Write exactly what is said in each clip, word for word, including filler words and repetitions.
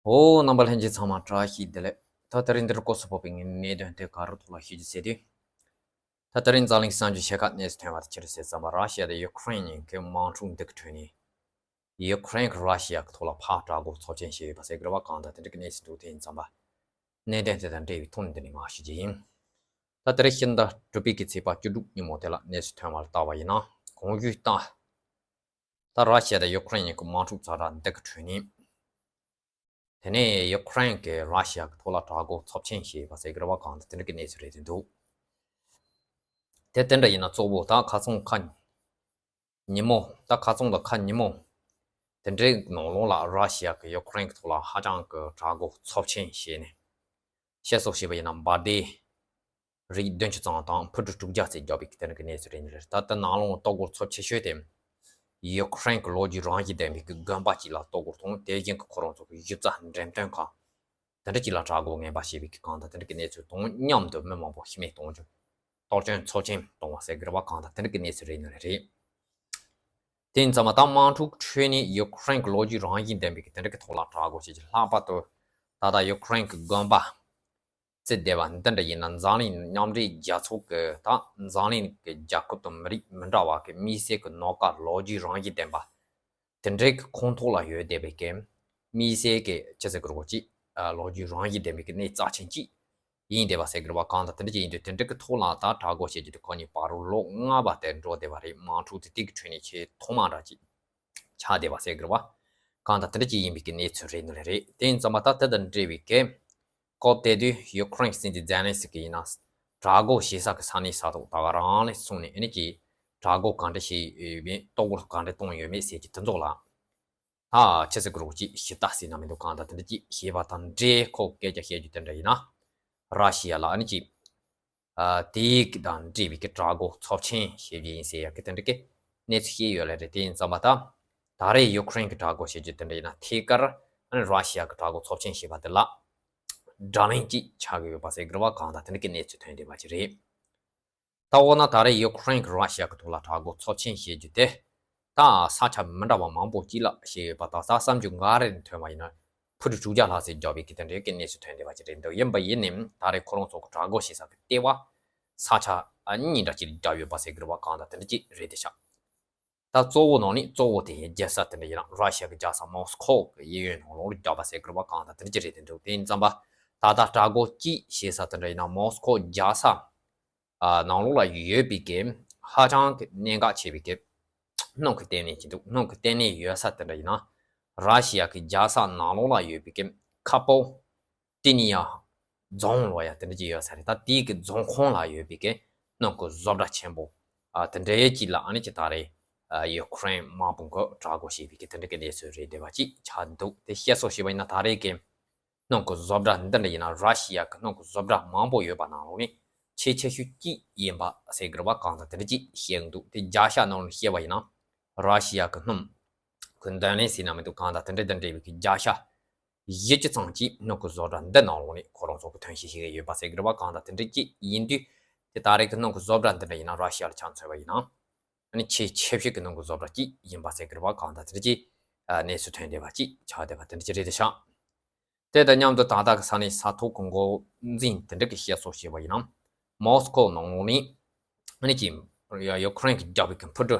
ཨོ། རྣམ་པ་ལྷན་རྒྱས་ཚང་མ་བཀྲ་ཤིས་བདེ་ལེགས། ད་དེ་རིང་འདིར་སྐོར་སུ་ཕོག་པའི་གནད་དོན་དེ་ག་རུ་ཐོག་ལ་ཞུ་རྒྱུ་ཟེར་དུས། ད་དེ་རིང་འཛམ་གླིང་གསར་འགྱུར་ཆེ་ཁག་གནས་སུ་ཐོན་པ་དེ་ཅི་རེད་ཟེར་ཙམ་པ། ར་ཤི་ཡ་དང་ཡུ་ཁུ་རེན་གཉིས་ཀྱི་དམག་འཁྲུག་འདི་གི་ཁྲོད་ནས། ཡུ་ཁུ་རེན་གྱིས་ར་ཤི་ཡ་གི་ཐོག་ལ་ཕར་དྲག་རྒོལ་ཚབས་ཆེན་བྱས་ཡོད་པ་ཟེར་གི་རེད་པ། གང་ལྟར་དེ་འདྲ་གི་གནས་ཚུལ་འདུག་དེ་ཡིན་ཙམ་པ། གནད་དོན་དེ་དང་འབྲེལ་བའི་ཐོག་ནས་འདི་ནས་མར་ཞུ་རྒྱུ་ཡིན། ད་དེ་རིང་ཕྱི་ཟླ་དྲུག་པའི་གི་ཚེས་པ་བཅུ་དྲུག་ཉིན་མོ་དེ་ལ་གནས་ཚུལ་ཐོན་པ་ལ་བལྟ་བ་ཡིན་ན། གོང་ཞུས་ལྟར། ད་ར་ཤི་ཡ་དང་ཡུ་ཁུ་རེན་གཉིས་ཀྱི་དམག་འཁྲུག་ཛ་དྲག་འདི་གི་ཁྲོད་ནས། དེ་ནས་ཡུ་ཁུ་རེན་གྱིས་ར་ཤི་ཡ་གི་ཐོག་ལ་དྲག་རྒོལ་ཚབས་ཆེན་བྱས་པ་ཟེར་གི་རེད་པ། གང་ལྟར་དེ་འདྲ་གི་གནས་ཚུལ་རེད་དེ་འདུག་དེ་དེ་འདྲ་ཡིན་ན་གཙོ་བོ་ད་ཁ་སང་ཁ། ཉིན་མོ། ད་ཁ་སང་དང་ཁ་ཉིན་མོ། དེ་འདྲའི་ནང་ལོགས་ལ་ར་ཤི་ཡ་གིས་ཡུ་ཁུ་རེན་གྱི་ཐོག་ལ་ཧ་ཅང་གི་དྲག་རྒོལ་ཚབས་ཆེན་བྱས་ནས། བཤད་སྲོལ་བྱས་པ་ཡིན་ན་འབར་མདེལ་རིགས་བདུན་ཅུ་ཙམ་དང་འཕུར་གྲུ་དྲུག་བརྒྱ་ཙམ་བརྒྱབ་པའི་དེ་འདྲ་གི་གནས་ཚུལ་རེད་ནི་རེད། ད་ལྟ་ནང་ལོགས་ལྟོ་གོས་ཚབས་ཆེ་ཤོས་དེ། ཡུ་ཁུ་རེན་གྱི་ལོ་རྒྱུས་རང་བཞིན་ལྡན་པའི་གི་དགོན་པ་གཅིག་ལ་ལྟོ་གོས་དང་། དེ་བཞིན་གྱི་ཁོ་རང་ཚོ་གི་གཞི་རྩ་འགྲེམས་སྟོན་ཁང་། དེ་འདྲ་གཅིག་ལ་དྲག་རྒོལ་ངན་པ་བྱས་པའི་གི་གང་ལྟར་དེ་འདྲ་གི་གནས་ཚུལ་དང་མཉམ་དུ་མི་མང་པོ་ཤི་རྨས་གཏོང་རྒྱུ། གཏོར་སྐྱོན་ཚབས་ཆེན་བཏང་བ་ཟེར་གི་རེད་པ། གང་ལྟར་དེ་འདྲ་གི་གནས་ཚུལ་རེད་ནི་རེད། དེ་ཡིན་ཙང་མ་ད་དམག་འཁྲུག་ཁྲོད་ནས་ཡུ་ཁུ་རེན་གྱི་ལོ་རྒྱུས་རང་བཞིན་ལྡན་པའི་གི་དེ་འདྲ་གི་ཐོག་ལ་དྲག་རྒོལ་བྱེད་ཀྱི། ལྷག་པར་དུ་ད་ལྟ་ཡུ་ཁུ་རེན་གྱི་དགོན་པ་བརྩིགས་བསྡད་པ་འདི་འདྲ་ཡིན་ན། འཛམ་གླིང་མཉམ་འབྲེལ་རྒྱལ་ཚོགས་ཀྱི་ད་འཛམ་གླིང་གི་རྒྱལ་ཁབ་དང་མི་རིགས་མི་འདྲ་བ་གི་དམིགས་བསལ་གྱི་གནོད་འགོག་ལོ་རྒྱུས་རང་བཞིན་ལྡན་པ། དེ་འདྲའི་གི་ཁོངས་གཏོགས་ལ་ཡོད་བསྡད་པའི་གི་དམིགས་བསལ་གྱི་ཅི་ཟེར་དགོས་རེད་གོ། ཅིག་ཨ། ལོ་རྒྱུས་རང་བཞིན་ལྡན་པའི་གི་གནས་རྩ་ཆེན་གཅིག་ཡིན་བསྡད་པ་ཟེར་དགོས་རེད་པ། གང་ལྟར་དེ་འདྲ་ཅིག་ཡིན་དུས་དེ་འདྲ་གི་ཐོག་ལ་ད་དྲག་རྒོལ་བྱེད་རྒྱུ་དེ་ཁོ་གཉིས་བར་རུ་ལོ་ལྔ་བ་དེ་འགྲོ་བསྡད་པ་རེད། དམག་འཁྲུག་དེ་དེ་གི་ཁྲོད་ནས་ཆེས་ཐོག་མ་འདྲ་ཅིག་ཆགས་བསྡད་པ་ཟེར་དགོས་རེད་པ། གང་ལྟར་དེ་འདྲ་ཅིག་ཡིན་པའི་གི་གནས་ཚུལ་རེད་ནི་རེད། དེ་ཡིན་ཙང་མ་ད་དེ་དང་འབྲེལ་བའི་གི་སྐབས་དེ་དུས་ཡུ་ཁུ་རེན་སྲིད་འཛིན་ཛེ་ལན་སི་ཀི་ཡིན་ན། དྲག་རྒོལ་བྱེད་ས་གི་ས་གནས་ས་ཐོག་ད་ག་རང་ལ་སོང་ནས་ཨ་ནི་ཅིག་དྲག་རྒོལ་ག་འདྲ་བྱས་ཡོད་མེད། ལྟོ་གོས་ག་འདྲ་བཏང་ཡོད་མེད་ཟེར་གྱི་དེ་ཚོ་ལ། ད་ཆི་ཟེར་དགོས་རེད་གོ། ཅིག་ཞིབ་ལྟ་ཟེར་ན་མི་འདུག་གང་ལྟར་དེ་འདྲ་ཅིག་བྱས་པ་དང་འབྲེལ་ཁོ་སྐད་ཆ་བཤད་རྒྱུ་དེ་འདྲ་ཡིན་ན། ར་ཤི་ཡ་ལ་ཨ་ནི་ཅིག་ཨ། དེའི་གི་དང་འབྲེལ་བའི་གི་དྲག་རྒོལ་ཚབས་ཆེན་བྱེད་རྒྱུ་ཡིན་ཟེར་ཡ་གི་དེ་འདྲ་གི་གནས་ཚུལ་བཤད་ཡོད་ལེ་རེད། དེ་ཡིན་ཙང་མ་ད་ད་རེས་ཡུ་ཁུ་རེན་གི་དྲག་རྒོལ་བྱེད་རྒྱུ་དེ་འདྲ་ཡིན་ན། ཐད་ཀར་ཨ་ནི་ར་ཤི་ཡ་གི་དྲག་རྒོལ་ཚབས་ཆེན་བྱས་པ་དེ་ལ་དགྲ་ལན་ཅིག་ཆགས་ཀྱི་ཡོད་པ་ཟེར་གི་རེད་པ། གང་ལྟར་དེ་འདྲ་གི་གནས་ཚུལ་ཐོན་བསྡད་པ་ཅིག་རེད། ད་འོ་ན་ད་རེས་ཡུ་ཁུ་རེན་གྱིས་ར་ཤི་ཡ་གི་ཐོག་ལ་དྲག་རྒོལ་ཚབས་ཆེན་བྱེད་རྒྱུ་དེ། ད་ས་ཆ་མི་འདྲ་བ་མང་པོ་ཅིག་ལ་བྱས་ཡོད་པ་དང་། ད་གསར་འགྱུར་འགའ་རེ་ནས་ཐོན་པ་ཡིན་ན། འཕུར་གྲུ་དྲུག་བརྒྱ་ལྷག་ཙམ་བརྒྱབ་པའི་གི་དེ་འདྲའི་གི་གནས་ཚུལ་ཐོན་བསྡད་པ་ཅིག་རེད་འདུག་ཡིན་པ་ཡིན་ནའང་ད་རེས་ཁོ་རང་ཚོ་གི་དྲག་རྒོལ་བྱེད་ས་གི་ལྟེ་བ་ས་ཆ་གཉིས་འདྲ་ཅིག་བརྒྱབ་ཡོད་པ་ཟེར་གི་རེད་པ། གང་ལྟར་དེ་འདྲ་ཅིག་རེད་དེ་ཤག་ད་གཙོ་བོ་ནང་ནས་གཙོ་བོ་དེ་རྒྱལ་ས་དེ་འདྲ་ཡིན་ན། ར་ཤི་ཡ་གི་རྒྱལ་ས་མོ་སི་ཁོ་གི་གཡས་གཡོན་ནང་ལོགས་ལ་བརྒྱབ་པ་ཟེར་གི་རེད་པ། གང་ལྟར་དེ་འདྲ་ཅིག་རེད་དེ་འདུག་དེ་ཡིན་ཙང་པ་ད་ལྟ་དྲག་རྒོལ་ཅིག་བྱེད་ས་དེ་འདྲ་ཡིན་ན། མོ་སི་ཁོ་རྒྱལ་ས་ཨ། ནང་ལོགས་ལ་ཡོད་པའི་གི་ཧ་ཅང་གི་གནད་འགག་ཆེ་བའི་གི་སྣུམ་གི་ལྟེ་གནས་ཅིག་འདུག་སྣུམ་གི་ལྟེ་གནས་ཡོད་ས་དེ་འདྲ་ཡིན་ན། ར་ཤི་ཡ་གི་རྒྱལ་ས་ནང་ལོགས་ལ་ཡོད་པའི་གི་ཁ་པོ་ཏི་ནི་ཡ་རྫོང་ལོ་ཡ་དེ་འདྲ་ཅིག་ཡོད་ས་རེད། ད་དེའི་གི་རྫོང་ཁོངས་ལ་ཡོད་པའི་གི་སྣུམ་གི་བཟོ་གྲྭ་ཆེན་པོ་ཨ། དེ་འདྲའི་ཅིག་ལ་ཨ་ནི་ཅིག་ད་རེས་ཨ། ཡུ་ཁུ་རེན་དམག་དཔུང་གིས་དྲག་རྒོལ་བྱས་པའི་གི་དེ་འདྲ་གི་གནས་ཚུལ་རེད་བསྡད་པ་ཅིག་ཆགས་འདུག་དེ་བཤད་སྲོལ་བྱས་པ་ཡིན་ན་ད་རེས་གི་སྣུམ་གི་བཟོ་གྲྭ་འདི་འདྲ་ཡིན་ན། ར་ཤི་ཡ་གི་སྣུམ་གི་བཟོ་གྲྭ་མང་པོ་ཡོད་པ་ནང་ལོགས་ནས་ཆེས་ཆེ་ཤོས་གཅིག་ཡིན་པ་ཟེར་གི་རེད་པ། གང་ལྟར་དེ་འདྲ་ཅིག་བཤད་འདུག་དེ་བརྒྱ་ཆ་ནང་ལ་བཤད་པ་ཡིན་ན། ར་ཤི་ཡ་གི་སྣུམ་གི་འདོན་ལེན་ཟེར་ན་མི་འདུག་གང་ལྟར་དེ་འདྲ་དང་འབྲེལ་བའི་གི་བརྒྱ་ཆ་བཞི་བཅུ་ཙམ་ཅིག་སྣུམ་གི་བཟོ་གྲྭ་འདི་ནང་ལོགས་ནས་ཁོ་རང་ཚོ་གི་ཐོན་སྐྱེད་བྱེད་ཀྱི་ཡོད་པ་ཟེར་གི་རེད་པ། གང་ལྟར་དེ་འདྲ་ཅིག་ཡིན་དུས་དེ་ད་རེས་གི་སྣུམ་གི་བཟོ་གྲྭ་འདི་འདྲ་ཡིན་ན། ར་ཤི་ཡ་ལ་ཆ་མཚོན་པ་ཡིན་ན། ཨ་ནི་ཆེས་ཆེ་ཤོས་ཀྱི་སྣུམ་གི་བཟོ་གྲྭ་གཅིག་ཡིན་པ་ཟེར་གི་རེད་པ། གང་ལྟར་དེ་འདྲ་ཅིག་ཨ། གནས་ཚུལ་ཐོན་བསྡད་པ་ཅིག་ཆགས་བསྡད་པ་དེ་འདྲ་ཅིག་རེད་དེ་ཤག་དེ་དང་མཉམ་དུ་ད་ལྟ་གི་ས་གནས་ས་ཐོག་གི་འགོ་འཛིན་དེ་འདྲ་གི་བཤད་སྲོལ་བྱས་པ་ཡིན་ན། མོ་སི་ཁོ་ནང་ལོགས་ནས་ཨ་ནི་ཅིག་ཡ། ཡུ་ཁུ་རེན་གྱིས་བརྒྱབ་པའི་གི་འཕུར་གྲུ་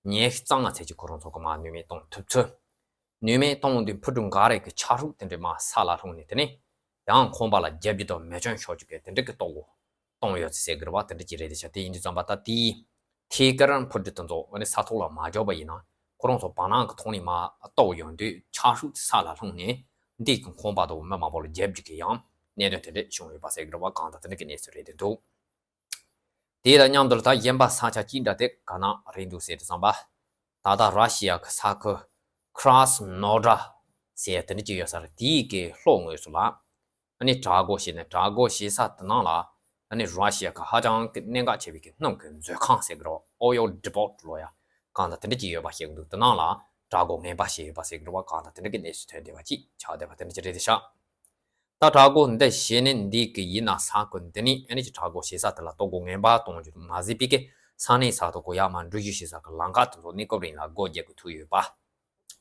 ཉི་ཤུ་རྩ་ལྔ་ཙམ་ཅིག་ཁོ་རང་ཚོ་གི་མར་ནུས་མེད་གཏོང་ཐུབ་ཚུལ། ནུས་མེད་གཏོང་དུས་འཕུར་གྲུ་འགའ་རེ་གི་ཆ་ཤུགས་དེ་འདྲ་མར་ས་ལ་ལྷུང་ནས། དེ་ནས་ཡང་ཁང་པ་ལ་བརྒྱབ་རྒྱུ་དང་མེ་སྐྱོན་ཤོར་རྒྱུ་གི་དེ་འདྲ་གི་ལྟོ་གོས་གཏོང་ཡོད་ཟེར་གི་རེད་པ། དེ་འདྲ་ཅིག་རེད་དེ་ཤག་དེ་ཡིན་དུས་ཙམ་པ་ད་དེའི་ཐད་ཀར་འཕུར་གྲུ་དེ་ཚོ་ཨ་ནི་ས་ཐོག་ལ་མ་འཇོག་པ་ཡིན་ན། ཁོ་རང་ཚོ་བར་སྣང་གི་ཐོག་ནས་མར་གཏོར་ཡོང་དུས་ཆ་ཤུགས་དེ་ས་ལ་ལྷུང་ནས་འདི་གི་ཁང་པ་དང་མི་མང་པོ་ལ་བརྒྱབ་རྒྱུ་གི་ཡང་གནད་དོན་དེ་འདྲ་བྱུང་ཡོད་པ་ཟེར་གི་རེད་པ། གང་ལྟར་དེ་འདྲ་གི་གནས་ཚུལ་རེད་དེ་འདུག་དེ་དང་མཉམ་དུ་ད་གཞན་པ་ས་ཆ་གཅིག་འདྲ་དེ་ག་ན་རེད་འདུག་ཟེར་དུས་ཙམ་པ། ད་ལྟ་ར་ཤི་ཡ་གི་ས་ཁུལ་ཁྲ་སི་ནོ་ཌ་ཟེར་དེ་འདྲ་ཅིག་ཡོད་ས་རེད། དེའི་གི་ལྷོ་ངོས་སུ་ལ་ཨ་ནི་དྲག་རྒོལ་བྱས་ནས། དྲག་རྒོལ་བྱེད་ས་དེ་ནང་ལ་ཨ་ནི་ར་ཤི་ཡ་གི་ཧ་ཅང་གི་གནད་འགག་ཆེ་བའི་གི་སྣུམ་གི་མཛོད་ཁང་ཟེར་གི་རེད། Oil Depot ལོ་ཡ། གང་ལྟར་དེ་འདྲ་ཅིག་ཡོད་པ་ཞིག་འདུག་དེ་ནང་ལ་དྲག་རྒོལ་ངན་པ་བྱས་ཡོད་པ་ཟེར་གི་རེད་པ། གང་ལྟར་དེ་འདྲ་གི་གནས་ཚུལ་ཐོན་བསྡད་པ་ཅིག་ཆགས་བསྡད་པ་དེ་འདྲ་ཅིག་རེད་དེ་ཤག་ད་དྲག་རྒོལ་འདི་བྱས་ནས་འདི་གི་ཡིན་ན་ས་ཁུལ་འདི་ནས་ཨ་ནི་ཅིག་དྲག་རྒོལ་བྱེད་ས་དེ་ལ་ལྟོ་གོས་ངན་པ་གཏོང་རྒྱུ་མ་ཟད་པའི་གི་ས་གནས་ས་ཐོག་གི་ཡར་མར་འགྲུལ་བཞུད་བྱེད་ས་གི་ལམ་ཁ་དེ་ཚོ་གནས་སྐབས་རིང་ལ་སྒོ་རྒྱག་གི་ཐུག་ཡོད་པ།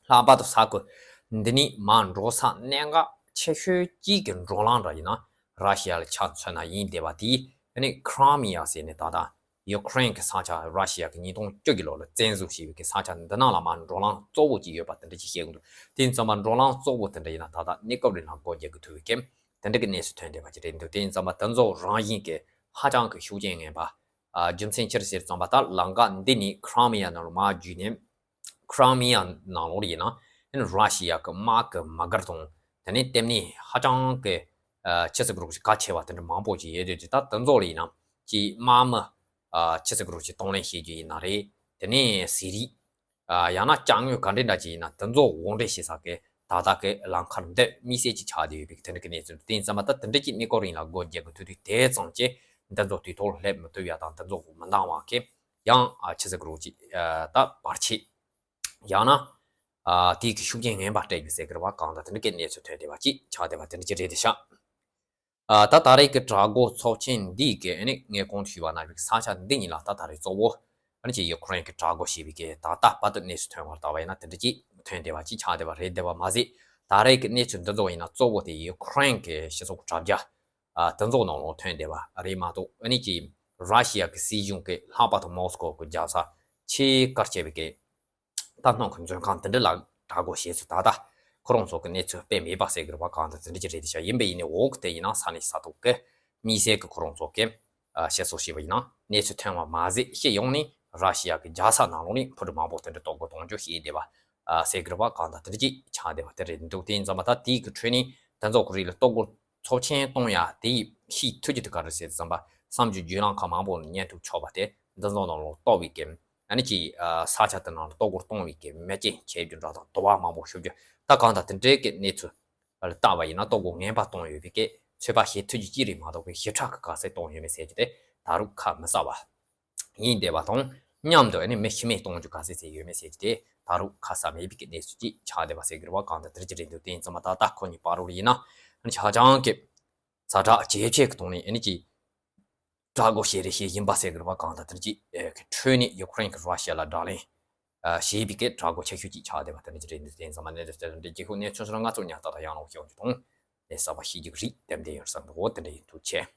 ལྷག་པར་དུ་ས་ཁུལ་ འདི་ནི་མར་འགྲོ་ས་གནད་འགག་ཆེ་ཤོས་གཅིག་གི་འགྲོ་ལམ་འདྲ་ཡིན་ན་ར་ཤི་ཡ་ལ་ཆ་མཚོན་ན་ཡིན་བསྡད་པ་དེ་ཨ་ནི་ཁྲ་མི་ཡ་ཟེར་ནས་ད་ལྟ་ཡུ་ཁུ་རེན་གྱི་ས་ཆ་ར་ཤི་ཡ་གི་ཉིས་སྟོང་བཅུ་གི་ལོ་ལ་བཙན་བཟུང་བྱས་པའི་གི་ས་ཆ་འདི་ནང་ལ་མར་འགྲོ་ལམ་གཙོ་བོ་གཅིག་ཡོད་པ་དེ་འདྲ་ཅིག་བཤད་གི་འདུག་དེ་ཡིན་ཙང་མར་འགྲོ་ལམ་གཙོ་བོ་དེ་འདྲ་ཡིན་ན་ད་ལྟ་གནས་སྐབས་རིང་ལ་སྒོ་རྒྱག་གི་ཐུབ་པའི་གི་དེ་འདྲ་གི་གནས་ཚུལ་ཐོན་བསྡད་པ་ཅིག་རེད་འདུག་དེ་ཡིན་ཙང་མར་དེ་ཚོ་རང་བཞིན་གྱི་ཧ་ཅང་གི་ཤུགས་རྐྱེན་ངན་པ། ཨ། རྒྱུ་མཚན་ཅི་རེད་ཟེར་ཙམ་པ་ད་ལམ་ཁ་འདི་ནི་ཁྲ་མི་ཡ་ནང་ལ་མར་བརྒྱུད་ནས། ཁྲ་མི་ཡ་ནང་ལོགས་ཡིན་ན་ཨ་ནི་ར་ཤི་ཡ་གི་དམག་གི་དམག་སྒར་དང་དེ་ནས་ལྟེ་གནས་ཧ་ཅང་གི་ཨ་ཆི་ཟེར་དགོས་རེད་གལ་ཆེ་བ་དེ་འདྲ་མང་པོ་ཅིག་ཡོད་དུས་ད་དེ་ཚོ་ལ་ཡིན་ན་ཅིག་དམག་མི་ཨ་ཆི་ཟེར་དགོས་རེད་ཅིག་གཏོང་ལེན་བྱེད་རྒྱུ་ཡིན་ན་རེད། དེ་ནས་ཟས་རིགས། ཨ། ཡང་ན་ཅ་དངོས་ག་འདྲ་འདྲ་ཅིག་ཡིན་ན་དེ་ཚོ་དབོར་འདྲེན་བྱེད་ས་གི་ད་ལྟ་གི་ལམ་ཁར་འདི་དམིགས་བསལ་གྱི་ཆགས་བསྡད་ཡོད་པའི་དེ་འདྲ་གི་གནས་ཚུལ་དེ་ཡིན་ཙང་མ་ད་དེ་འདྲ་ཅིག་གནས་སྐབས་རིང་ལ་སྒོ་རྒྱག་གི་ཐུབ་དུས་དེ་ཙམ་གྱིས་འདི་ཚོ་དུས་ཐོག་ལ་སླེབས་མི་ཐུབ་ཡ་དང་དེ་ཚོ་མི་འདང་བ་གི་ཡང་ཨ་ཆི་ཟེར་དགོས་རེད་ཅིག་ཨ་ད་བར་ཆད། ཡང་ན་ཨ་དེའི་གི་ཤུགས་རྐྱེན་ངན་པ་སྤྲད་རྒྱུ་ཟེར་གི་རེད་བ། གང་ལྟར་དེ་འདྲ་གི་གནས་ཚུལ་ཐོན་བསྡད་པ་ཅིག་ཆགས་བསྡད་པ་དེ་འདྲ་ཅིག་རེད་དེ་ཤག་ཨ་ད་ད་རེས་ཀྱི་དྲག་རྒོལ་ཚོགས་ཆེན་འདིའི་གི་ཨ་ནི་ངས་གོང་དུ་ཞུས་པ་ནང་བཞིན་ས་ཆ་འདི་གཉིས་ལ་ད་ད་རེས་གཙོ་བོ་ཨ་ནི་ཅིག་ཡུ་ཁུ་རེན་གྱི་དྲག་རྒོལ་བྱས་པའི་གི་ད་ལྟ་བར་དུ་གནས་ཚུལ་ཐོན་བར་བལྟས་པ་ཡིན་ན་དེ་འདྲ་ཅིག་ཐོན་བསྡད་པ་ཅིག་ཆགས་བསྡད་པ་རེད། བསྡད་པ་མ་ཟད་ད་རེས་ཀྱི་གནས་ཚུལ་འདི་ཚོ་ཡིན་ན་གཙོ་བོ་དེ་ཡུ་ཁུ་རེན་གྱི་སྤྱི་ཚོགས་དྲ་རྒྱ་ཨ་དེ་ཚོ་ནང་ལོགས་ཐོན་བསྡད་པ་རེད་མ་གཏོགས་ཨ་ནི་ཅིག་ར་ཤི་ཡ་གི་སྲིད་གཞུང་གི་ལྷག་པར་དུ་མོ་སི་ཀོ་གི་རྒྱལ་ས་ཆེས་གལ་ཆེ་བའི་གི་ད་སྣུམ་གྱི་མཛོད་ཁང་དེ་འདྲ་ལ་དྲག་རྒོལ་བྱས་ཚུལ་ད་ལྟ་ཁོ་རང་ཚོ་གི་གནས་ཚུལ་སྤེལ་མེད་པ་ཟེར་གི་རེད་བ། གང་ལྟར་དེ་འདྲ་ཅིག་རེད་དེ་ཤག་ཡིན་པ་ཡིན་ནའི་འོག་དེ་ཡིན་ན་ས་གནས་ས་ཐོག་གི་དམིགས་བསལ་གི་ཁོ་རང་ཚོ་གི་ཨ་བཤད་སྲོལ་བྱས་པ་ཡིན་ན་གནས་ཚུལ་ཐོན་པ་མ་ཟད་སྤྱི་ཡོངས་ནས་ར་ཤི་ཡ་གི་རྒྱལ་ས་ནང་ལོགས་ནས་བོད་མི་མང་པོ་དེ་འདྲ་གཏོར་རྒོལ་གཏོང་རྒྱུ་བྱས་བསྡད་པ་ཨ་ཟེར་གི་རེད་བ། གང་ལྟར་དེ་འདྲ་ཅིག་ཆགས་བསྡད་པ་དེ་རེད་འདུག་དེ་ཡིན་ཙང་མ་ད་དེའི་གི་ཁྲོད་ནས་དེ་ཚོ་གི་རིགས་ལ་གཏོར་རྒོལ་ཚོགས་ཆེན་གཏོང་ཡ་དེའི་ཕྱིའི་ཐུགས་རྒྱུ་དེ་ག་རེ་ཟེར་ཙམ་པ་བསམ་རྒྱུ་བརྒྱུད་ལམ་ཁག་མང་པོ་ནས་ཉན་ཐུབ་ཆོག་པ་དེ་འདི་ཚོ་ནང་ལོགས་གཏོར་བའི་གི་ཨ་ནི་ཅིག་ཨ་ས་ཆ་དེ་ནང་ལ་གཏོར་རྒོལ་གཏོང་བའི་གི་མེ་ལྕེ་མཆེད་རྒྱུ་འདྲ་དང་དུ་བ་མང་པོ་ཤོར་རྒྱུ་ད་གང་ལྟར་དེ་འདྲའི་གི་གནས་ཚུལ་ལ་བལྟས་པ་ཡིན་ན་གཏོར་རྒོལ་ངན་པ་གཏོང་ཡོད་པའི་གི་ཚོད་དཔག་བྱེད་ཐུབ་རྒྱུ་ཅིག་རེད་མ་གཏོགས་པའི་ཞེ་དྲག་གི་ག་ཚད་གཏོང་ཡོད་མེད་ཟེར་རྒྱུ་དེ་ད་རུང་ཁ་མི་གསལ་བ་ཡིན་བསྡད་པ་དང་མཉམ་དུ་ཨ་ནི་མི་ཤི་རྨས་གཏོང་རྒྱུ་ག་ཚད་ཚད་ཡོད་མེད་ཟེར་རྒྱུ་དེ་ད་རུང་ཁ་གསལ་མེད་པའི་གི་གནས་ཚུལ་ཅིག་ཆགས་བསྡད་པ་ཟེར་གི་རེད་བ། གང་ལྟར་དེ་འདྲ་ཅིག་རེད་འདུག་དེ་ཡིན་ཙང་མ་ད་ལྟ་ཁོ་གཉིས་བར་དུ་ཡིན་ན་ཨ་ནི་ཆ་ཚང་གི་ཛ་དྲག་ཇེ་ཆེ་གི་ཐོག་ནས་ཨ་ནི་ཅིག་དྲག་རྒོལ་བྱེད་རེས་བྱེད་བཞིན་པ་ཟེར་གི་རེད་བ། གང་ལྟར་དེ་འདྲ་ཅིག་ཨ་གི་ཁྲོད་ནས་ཡུ་ཁུ་རེན་གྱིས་ར་ཤི་ཡ་ལ་དགྲ་ལན་ཨ་བྱེད་པའི་གི་དྲག་རྒོལ་ཆེ་ཤོས་ཅིག་ཆགས་བསྡད་པ་དེ་འདྲ་ཅིག་རེད་འདུག་དེ་ཡིན་ཙང་མ་གནས་ཚུལ་དེ་འདྲ་ཅིག་ཁོ་གནས་ཚུལ་སོགས་ང་ཚོ་ཉར་ལྟ་དང་ཡང་ལོག་ཤོག་རྒྱུ་དང་གནས་གསར་པ་ཤེས་རྒྱུ་རིགས་དེ་འདྲ་ཡོད་བསམ་འདུག་འོ་དེ་འདྲ་ཡིན། ཐུགས་རྗེ་ཆེ།